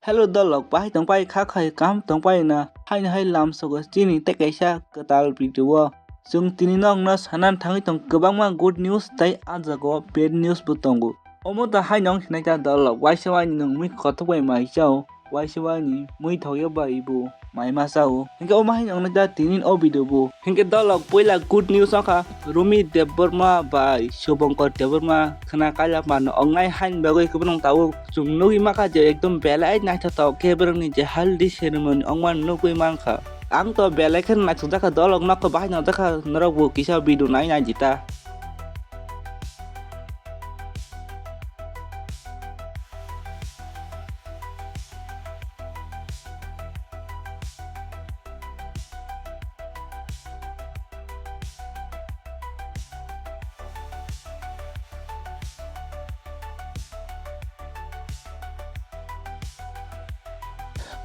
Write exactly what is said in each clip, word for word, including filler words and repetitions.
Hello dolok, bahai tongpai kha khai, kaham tongpai na? Haino hai lamsogo chini tei kaisa kwtal video o. Chwng tini nokno sanan thangwi tong kwbangma good news tei a jagao bad news bo tongo. Omo ta haino wng sinai ta dolok, waisa waini nwng mui kothok bai mai chao, waisa waini mui thokya bai bo mai ma chao. Hinkhe omo haino wng nai ta tini o video bo. Hinkhe dolok puila good news wngkha Rumi Debbarma bai Shubhankar Debbarma khwna kaila mano wngnai haini bagwi kwbangno tabuk chwng nugwi mankha je ekdom belai naithotok khe borokni je haldi ceremony wngmani nugwi mankha. Ang to belai kheno naithokjakha dolok nokho bahai nangjakha norokbo kisa video nai naidi ta.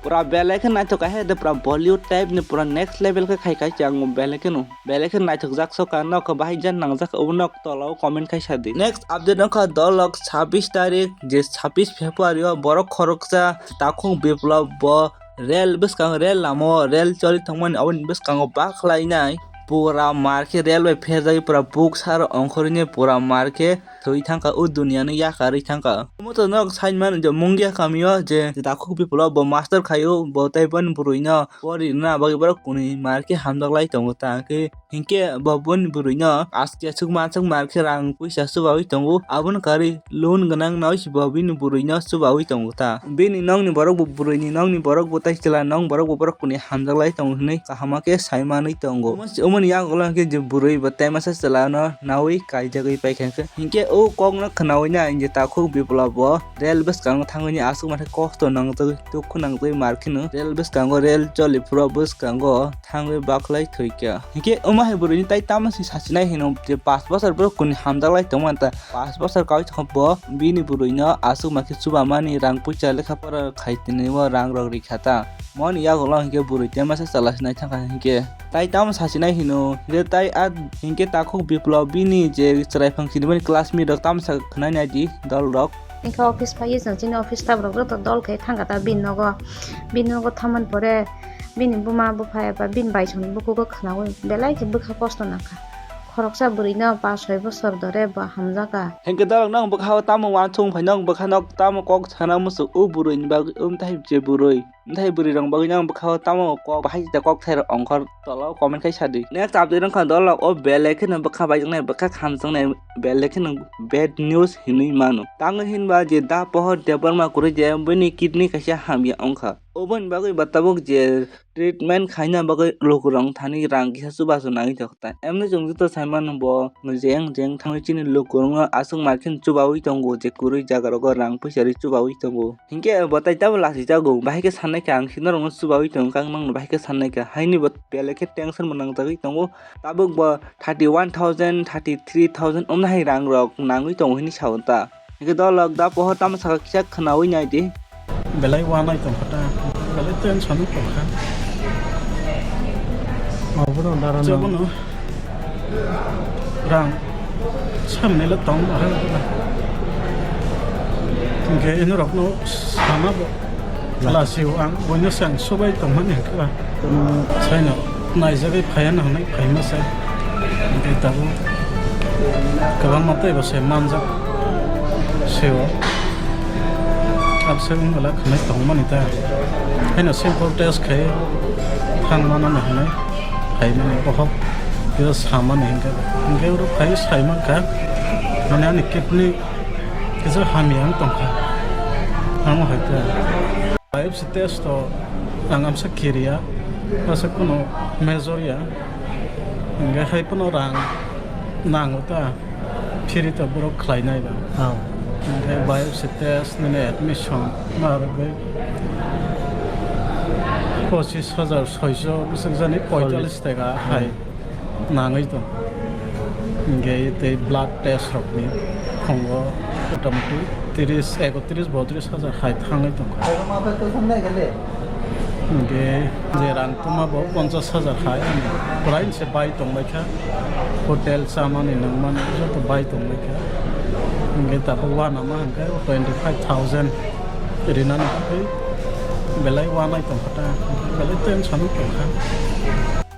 Pura belai khe naithok kha he de, pura Bollywood type ni pura next level khe khai khai chang belai kheno. Belai khe naithokjak soka, nokho bahai jan nangjak, obo nok tola o comment khai sa di. Next update wngkha dolok sabbish tarik, je sabbish February o borok khoroksa Takhuk Biplab bo rel bwskango, rel lama o rel choli thangmani, aboni bwskango bakhlainai pura mar khe rel bai pherjagwi pura buk saro ongkhorwi pura mar khe thwi thangkha, o duniya no yakarwi thangkha. Omo to nok saimano je Mungia kamio je Takhuk Biplab bo master khaio, bo tei boni bwrwi no pori rwna bagwi borok kwnwi mar khe hamjak lai tongo ta khe. Hinkhe bo boni bwrwino aski aswk manswk mar khe rang puisa chubaui tongo, aboni karwi loan gwnang nai se bo bini bwrwino chubaui tongo ta. Bini nokni borok bo, bwrwini nokni borok bo tei chwla nok borok bo borok kwnwi hamjak lai tongo hinwi kaham khe sai manwi tongo. Omo se, omoni yagulo hinkhe je bwrwi bo tei masa chwlano naui kaijagwi paikha hinkhe, hinkhe o kokno khwnaui nai je Takhuk Biplab bo rel bwskango thangwi aswk mankhe kosto nangjagwi, dukhu nangjagwi mar kheno rel bwskango, rel choli phuru bwskango thangwi bakhlai thwikha. Hinkhe omo hai bwrwini tai tamo se sachinai hino je pash bosor borok kwnwi hamjak lai tongmani ta, pash bosor kaui tongkha bo bini bwrwino aswk mankhe chubamani rang puisa lekha pora khai tini o rang rok rikha ta. Moni yagulo hinkhe bwrwi tei masa chwla se naithangkha hinkhe tai tamo sachinai hino hinkhe tai a hinkhe Takhuk Biplab bini je chwrai phang sinimani classmate rok tamo sa khwnai naidi dol rok. Hinkhe office phaiwi chwng chini office staff rok joto dol khe thangkha ta bini nogo. Bini nogo thammani pore bini buma bupha eba bini baisongni bukugo khwnaui belai khe bwkha kosto nangkha. Khoroksa bwrwino pash soi bosor dore bo hamjakha. Hinkhe dolok nokni bwkhao tamo uansukmung phai, nokni bwkhano tamo kok sana muchuk o bwrwini bagwi, o mthai je bwrwi. Mthai bwrwi rok bagwi nang bwkhao tamo kok bahai da kok thai rok ongkhor tola o comment khai sa di. Next update wngkha dolok o belai kheno bwkha baijaknai bwkha khamjaknai belai kheno bad news hinwi mano. Tangwi hinba je Da Pohor Debbarma kwrwi je bini kidney kaisa hamya wngkha. Oboni bagwi ba tabuk je treatment khaina bagwi lukurok thani rang kisa chubachu nangwi tongkha. Emni chwng joto sai mano bo jeng jeng thangwi chini lukurokno aswk mar khe chubaui tongo je kwrwi jaga rogo rang puisa ri chubaui tongo. Hinkhe bo tai tabo lachijago, bahai khe sannaikha ang si norokno chubaui tongkha, ang nokno bahai khe sannaikha, haini bo belai khe tension bo nangjagwi tongo. Tabuk bo thirty one thousand, thirty three thousand omno hai rang rok nangwi tongo hinwi sao ta. Hinkhe dolok Da Pohor tamo sakha kisa khwnaui naidi. Belai wanai tongkha ta, belai tension wi tongkha. Obono dara nang. Chwngno rang samnele tong bahai. Hinkhe inorokno sama bo lasio ang, boino se ang subai tongmani hinkhe ba. Saino naijagwi phaiya na hwnwi phaima se. Hinkhe tabuk kwbangma teibo se manjak seo. Abse wngwla khwnai tongmani ta. Haino sample test khai thangmano na hwnwi phaimani bohok kisa samani hinkhe. Hinkhe oro phai saimankha, mane ani kidney kisa hamya wng tongkha. Amo hai ta. Biopsy test o ang amsa kiriya, asa kuno major ya, hinkhe hai phano rang nango ta, free to borok khlainai ba. Oh. Hinkhe biopsy test nini admission ma rwgwi pochis hajar soiso bwswk jani poitalis taka hai. Hmm. Nangwi tong. Hinkhe tei blood test rokni khungo motamoti tris, ekotris, botris hajar hai thangwi tongkha. Hinkhe je rang tongma bo ponchas hajar hai ani purain se bai tongbaikha. Hotel chamani nangmani joto bai tongbaikha. Hinkhe tabuk uanama hinkhe twenty five thousand rinani bagwi Belai wanai tongkha ta, belai tension o tongkha.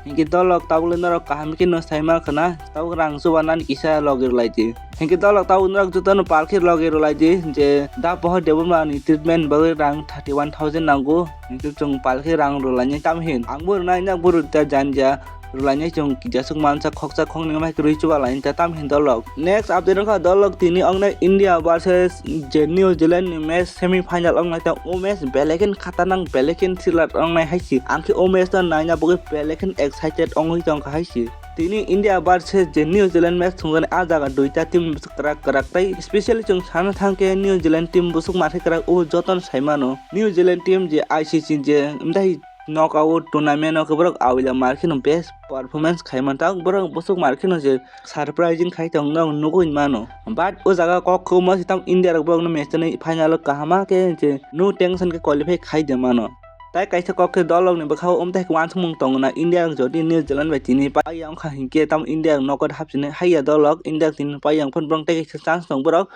Hinkhe dolok tabukle norok kaham khe no saima khna, tabuk rang chubanani kisa logi rwlaidi. Hinkhe dolok tabuk norok jotono pal khe logi rwlaidi je da pohor Debbarma ni treatment bagwi rang thirty one thousand nango. Hinkhe chwng pal khe rang rwlainai tamhin. Angbo rwnai, nokbo rwdi ta janja. Rwlainai chwng kijasuk mansa khoksa khoknwi mai kwrwi chuba lainai ta tamhin dolok. Next update wngkha dolok tini wngnai India versus je New Zealand ni match semi final wngnai ta o match belai khen khatarnak belai khen thriller wngnai hai se. Ang khe o match no naina bagwi belai khen excited wngwi tongkha hai se. Tini India versus je New Zealand match thwngjaknai ah jaga duita team kwrak kwrak tei specially chwng sana thangkhe New Zealand team bwswk mar khe kwrak o jotono saimano. New Zealand team je I C C je mtai knockout tournament o khe borok awila mar kheno best performance khai man ta, borok bwswk mar kheno je surprising khai tong no nugwi mano. But o jaga kok kwma se tam India rok borok no match tani final o kaham khe je no tension khe qualify khai de mano. Tai kaisa kok khe dolok ni bwkha o umtai khe uansukmung tongo na India rok jodi New Zealand bai tini pai ya wngkha hinkhe tam India rok knockout hapsini hai ya dolok India rok tini pai ya wngphano borok tei kaisa chance tong borok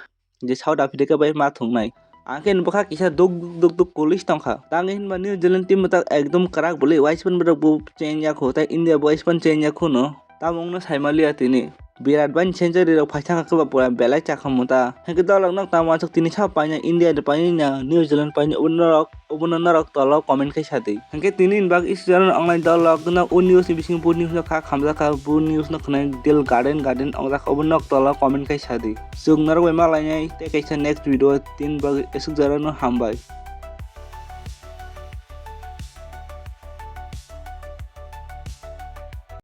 je South Africa bai ma thungnai. Ang khe bwkha kisa duk duk duk duk kulis tongkha. Tang hinba New Zealand team tak ekdom kwrak bwlwi, waispan borok bo chain ya kho, tei India bo waispan chain ya kho no. Tamo wngno saimaliya tini. Birat bai century rok phaisa kha khe ba pura belai chakha muta. Hinkhe dolok nok tamo aswk tini sa paina India ni paina New Zealand paina obo norok, obo no norok tolo comment khai sa di. Hinkhe tini ni bagwi isi jora no wngnai dolok no o news ni bisingo bo news no kha khamjak kha, bo news no khwnai del garden garden wngjak kha, obo nok tolo comment khai sa di. Chwng norok bai ma lainai tei kaisa next video o, tini bagwi aswk jora no hambai.